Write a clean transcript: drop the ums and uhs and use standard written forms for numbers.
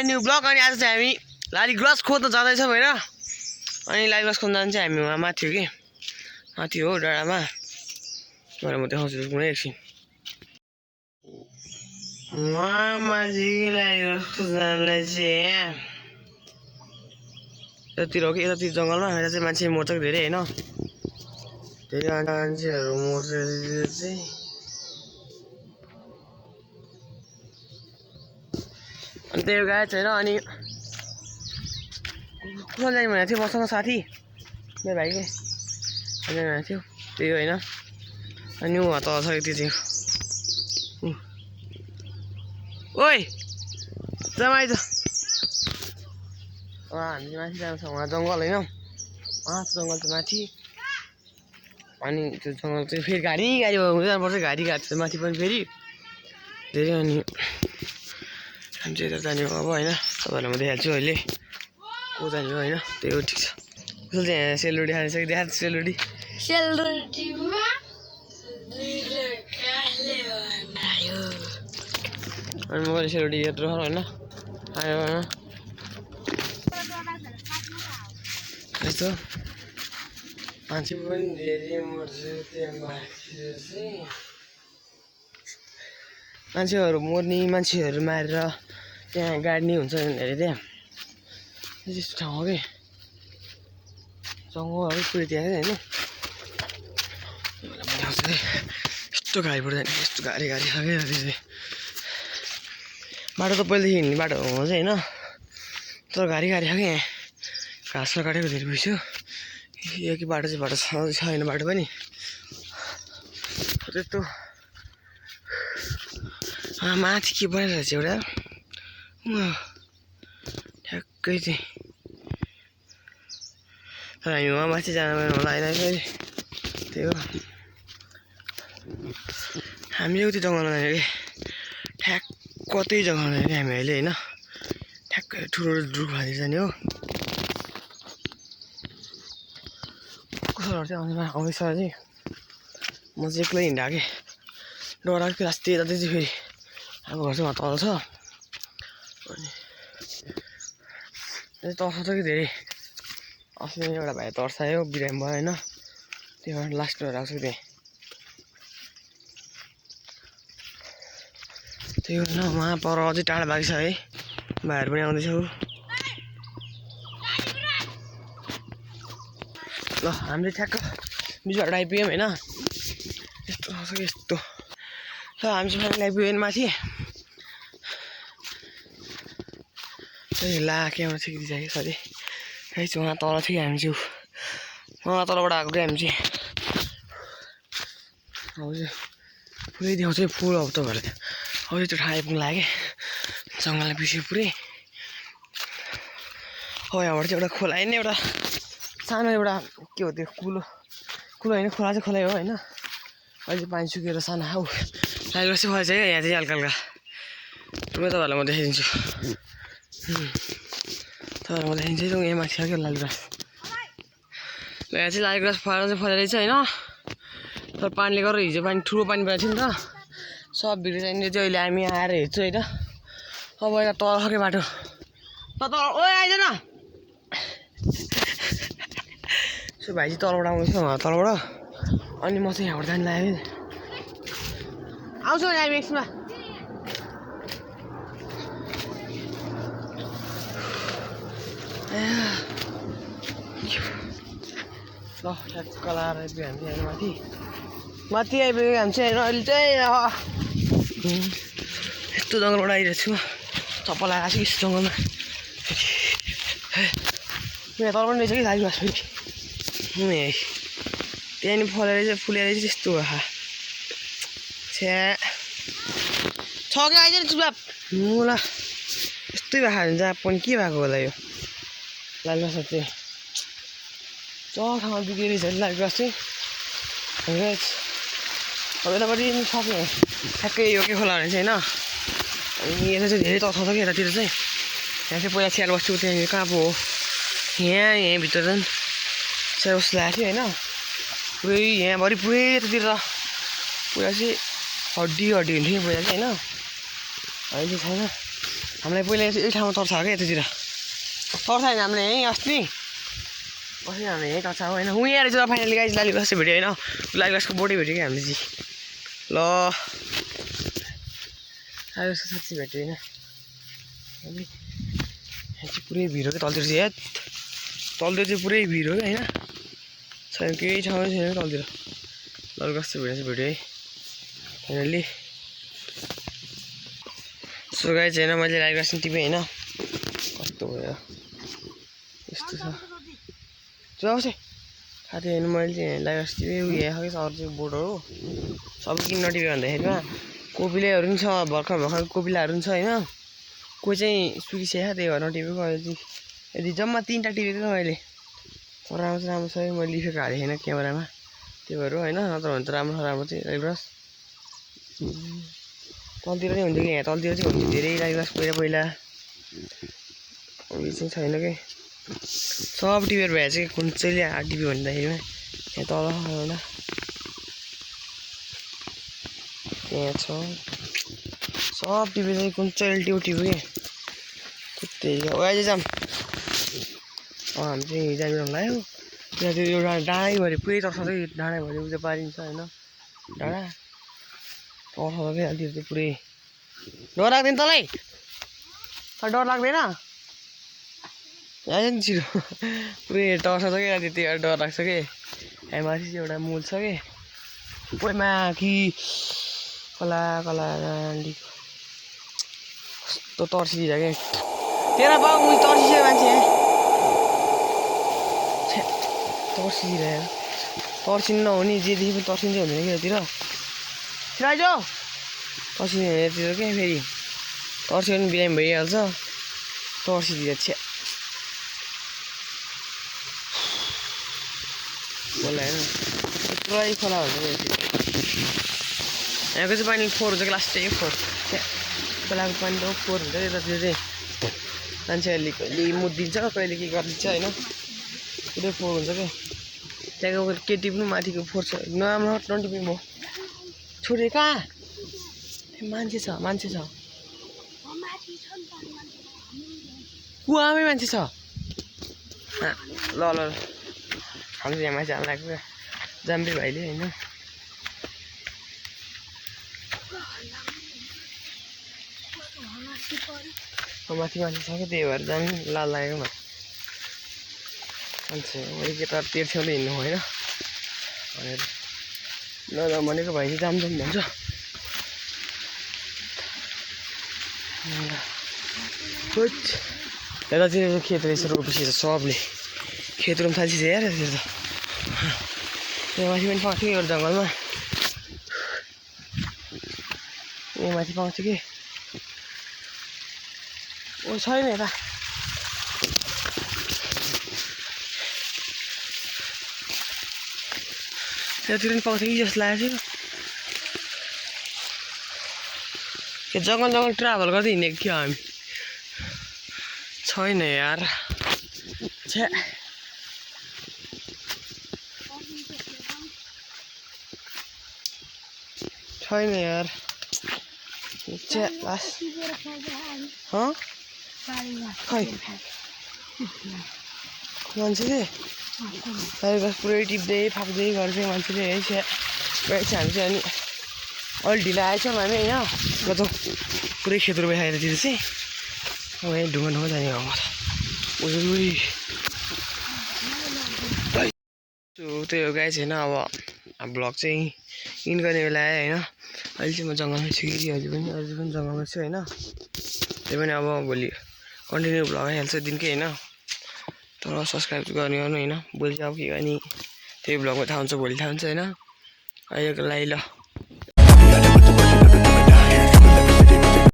My new blog. अनि आज चाहिँ हामी लाली ग्रास खोज्न जाँदैछौँ होइन। अनि लाली ग्रास खोज्न जानु चाहिँ हामी वहाँ माथि हो कि माथि हो डाँडामा। मलाई म देखाउँछु कुनै एकछिन। वहाँ माथि लाली ग्रास खोज्नलाई चाहिँ यतातिर हो कि यतातिर जङ्गलमा यता चाहिँ मान्छे मर्छ कि धेरै होइन। धेरै मान्छेहरू मर्छ चाहिँ अनि त्यो गाडी छैन। अनि कसले जाने भनेको थियो मसँग साथी मेरो भाइले भनेको थियो त्यही होइन। अनि उहाँ तल छ त्यो चाहिँ ओइ जमाइ त हामी माथि जान्छ उहाँ जङ्गल होइन। उहाँ जङ्गल चाहिँ माथि। अनि त्यो जङ्गल चाहिँ फेरि गाडी हुँदै जानुपर्छ। गाडी चाहिँ माथि पनि फेरि धेरै। अनि हामी चाहिँ यता जाने हो अब होइन। तपाईँहरूलाई म देखाइहाल्छु अहिले को जाने हो होइन। त्यही हो ठिक छ। कसले चाहिँ सेलरोटी खान्छ कि देखाएको सेलरोटी अनि मैले सेलरोटी यत्रो होइन आयो यस्तो मान्छे पनि धेरै मर्छ त्यहाँ माथि चाहिँ। मान्छेहरू मर्ने मान्छेहरू मारेर त्यहाँ गाड्ने हुन्छ अरे त्यहाँ त्यस्तो ठाउँ हो कि जङ्गलहरू पुरै त्यहाँ होइन। यस्तो गाडीबाट जाने यस्तो गाडी छ क्या चाहिँ बाटो त पहिलेदेखि हिँड्ने बाटो हो चाहिँ होइन। तर गाडी छ कि यहाँ घाँस काटेको धेरै भइसक्यो। यो कि बाटो छैन बाटो पनि त्यस्तो माथि के बनाइरहेको छ एउटा ठ्याक्कै चाहिँ। तर हामी वहाँ माथि जान होला होइन फेरि त्यही हो। हामी उति जङ्गलमा जाने कि ठ्याक्क कतै जङ्गलमा जाने कि हामी अहिले होइन। ठ्याक्कै ठुलो रुख हालेर जाने हो। कसोहरू चाहिँ आउँदैछ चाहिँ म चाहिँ एक्लै हिँडेको कि डराएको कि लास्ट यता चाहिँ फेरि हाम्रो घर चाहिँ उहाँ तल छ। अनि तर्साउँछ कि धेरै अस्ति एउटा भाइ तर्सायो बिरामी भयो होइन। त्यही भएर लास्ट भएर आएको छ त्यहाँ त्यही होइन। उहाँ पर अझै टाढा बाँकी छ है। भाइहरू पनि आउँदैछ ल। हामीले ठ्याक्क बिचबाट आइपुग्यौँ होइन। यस्तो छ कि यस्तो ल। हामी चाहिँ फाइनल आइपुग्यौँ माथि। ला क्यामेरा छिकिदिन्छ कि सरी खै चाहिँ उहाँ तल थियो हामी चाहिँ उहाँ तलबाट आएको क्या हामी चाहिँ। अब चाहिँ पुरै देखाउँछ फुल अब तपाईँहरूले अब त्यो ठाउँ आइपुग्नु लाग्यो जङ्गललाई पछि पुरै। हो यहाँबाट चाहिँ एउटा खोला होइन एउटा सानो एउटा के हो त्यो कुलो होइन खोला चाहिँ खोलै हो होइन। अहिले पानी सुकेर सानो हौ लाली चाहिँ खोला चाहिँ यहाँ चाहिँ हल्का हल्का तपाईँहरूलाई म देखाइदिन्छु। तपाईँहरूलाई म देखाइदिन्छु यहाँ माथि छ क्या लाली ग्रास। यहाँ चाहिँ लाली ग्रास चाहिँ फलेर चाहिँ होइन। तर पानीले गर्दा हिजो पानी ठुलो पानी परेको थियो नि त सब भिडियो चाहिने चाहिँ अहिले हामी आएर हेर्छु होइन। अब यहाँ तल छ क्या बाटो तल ओ आइज न। सो भाइ चाहिँ तलबाट आउँदैछ उहाँ तलबाट। अनि म चाहिँ यहाँबाट जानु लाग्यो आउँछु नि हामी एकछिनमा। ल ठ्याक्क लाएर आइपुग्यो हामी चाहिँ माथि माथि आइपुग्यो हामी चाहिँ अहिले चाहिँ यस्तो जङ्गलबाट आइरहेको छु। चप्पल लगाएको छु यस्तो जङ्गलमा यहाँ तल पनि रहेछ कि लाली ग्रास फेरि त्यहाँदेखि फुलेर चाहिँ त्यस्तो भए छ्या छ क्या आइज नि चुपचाप मुला यस्तै भएको भने जहाँ पनि के भएको होला यो लाली ग्रास चाहिँ ठाउँमा बिग्रियो रहेछ लाली ग्रास चाहिँ। अब यतापट्टि सक्यो ठ्याक्कै यो के खोला भने चाहिँ होइन। अनि यता चाहिँ धेरै तर्साउँछ कि यतातिर चाहिँ यहाँ चाहिँ पहिला स्याल बस्छु त्यहाँनिर कहाँ पो हो यहीँभित्र झन् स्याल बस्छु लगाएको थियो होइन। पुरै यहाँभरि पुरै यतातिर पुरा चाहिँ हड्डी हुन्थ्यो पहिला चाहिँ होइन। अहिले छैन हामीलाई पहिला यही ठाउँमा तर्छ क्या यतातिर तर्छ होइन हामीले यहीँ अस्ति बस्यो हामीले यहीँ तर्छ होइन हुँ यहाँ रहेछ फाइनली गाइज लाली ग्लास भेट्यो होइन लाली ग्लासको बोडी भेट्यो कि हामीले चाहिँ ल लाली ग्लासको साँच्ची भेट्यो होइन यहाँ चाहिँ पुरै भिड हो क्या तलतिर चाहिँ तलतिर चाहिँ पुरै भिड हो क्या होइन छैन केही ठाउँमै छैन तलतिर लाली ग्लास चाहिँ भेट्यो है फाइनली सो गाइज होइन मैले लाइभ ग्लास टिपेँ होइन कस्तो भयो यस्तो छ जो आउँछ थाहा थियो होइन मैले चाहिँ लाइभ ग्लास टिपेँ उयो यहाँ अरू चाहिँ बोर्डहरू सबै किन नटिप्यो भन्दाखेरिमा कोपिलाहरू पनि छ भर्खर भर्खर कोपिलाहरू पनि छ होइन कोही चाहिँ सुकिसक्यो त्यही भएर नटिपेको अहिले चाहिँ यदि जम्मा 3टा टिपेको मैले राम्रो छ मैले लिफेको हालेको छैन क्यामेरामा त्यही भएर होइन नत्र भने त राम्रो चाहिँ लाइभ ग्लास तलतिर नै हुन्छ कि यहाँ तलतिर चाहिँ हुन्छ धेरै लाइभ ग्लास पहिला उयो चाहिँ छैन कि सब टिपेर भए चाहिँ कुन चाहिँले हात टिप्यो भन्दाखेरिमा यहाँ तल एउटा त्यहाँ छ सब टिप्यो चाहिँ कुन चाहिँले टिप्यो कि त्यही हो अहिले जाऊँ हामी चाहिँ जानु लाग्यो त्यहाँतिर एउटा डाँडैभरि पुरै तर्छ चाहिँ डाँडैभरि उयो पारिन्छ होइन डाँडा तर्छ क्या अहिले चाहिँ पुरै डर लाग्दैन तँलाई डर लाग्दैन यहाँ नि छिटो पुरै टर्छ क्या त्यति डर लाग्छ कि यहाँ माथि चाहिँ एउटा मूल छ कि कोही माथि कला कस्तो तर्सिदिन्छ क्या तेरा बाउ उयो तर्सिसक्यो मान्छे तर्सिदिरहेको तर्सिनु नहुने जेदेखि पनि तर्सिन्छ हुँदैन कि यतातिर छिराइज तर्सिने यतातिर क्या फेरि तर्सियो भने बिरामी भइहाल्छ तर्सिदिन्छ छ्या खोला होइन पुरै खोला हुन्छ यहाँको चाहिँ पानी 4 हुन्छ लास्टै 4 खोलाको पानी त 4 हुन्छ यतातिर चाहिँ मान्छेहरूले कहिले मुद्दिन्छ कहिले के गरिदिन्छ होइन पुरै 4 हुन्छ क्या त्यहाँको केटी पनि माथिको 4 छ नराम्रो नटिपी म छोडे कहाँ मान्छे छ कुवामै मान्छे छ ल हाम्रो यहाँ मान्छे हाल्नु लाग्यो क्या जाम्बे भाइले होइन माथि मान्छे छ क्या त्यही भएर जानु लाल लागेको मान्छे मैले केटा तेर्स्याउँदै हिँड्नु होइन भनेर भनेको भाइ चाहिँ जाम भन्छ यतातिर खेत रहेछ रोपेपछि त सबले खेत रोप्नु थालिसक्यो यार यतातिर त यहाँ माथि पनि पाउँथ्यो एउटा जङ्गलमा यहाँ माथि पाउँथ्यो कि ओ छैन यता यतातिर पनि पाउँथ्यो कि जस्तो लागेको थियो जङ्गल ट्राभल गर्दै हिँडेको थियो हामी छैन यार छ्या छैन यार छ्या लास खै मान्छेले लाइभ पुरै टिप्दै फाप्दै गर्छ मान्छेले है छ्या गएछ हामी चाहिँ अनि अलि ढिलो आएछ हामी होइन गजब पुरै खेत रोपेर चाहिँ अब यहाँ ढुङ्गा जाने हो त्यही हो गाइस होइन अब ब्लग चाहिँ इन गर्ने बेला आयो होइन अहिले चाहिँ म जङ्गलमै छु कि अझै पनि जङ्गलमै छु होइन त्यही पनि अब भोलि कन्टिन्यू ब्लग आइहाल्छ दिनकै होइन तर सब्सक्राइब गर्ने गर्नु होइन भोलि चाहिँ अब के गर्ने त्यही ब्लगमा थाहा हुन्छ भोलि थाहा हुन्छ होइन अहिलेको लागि ल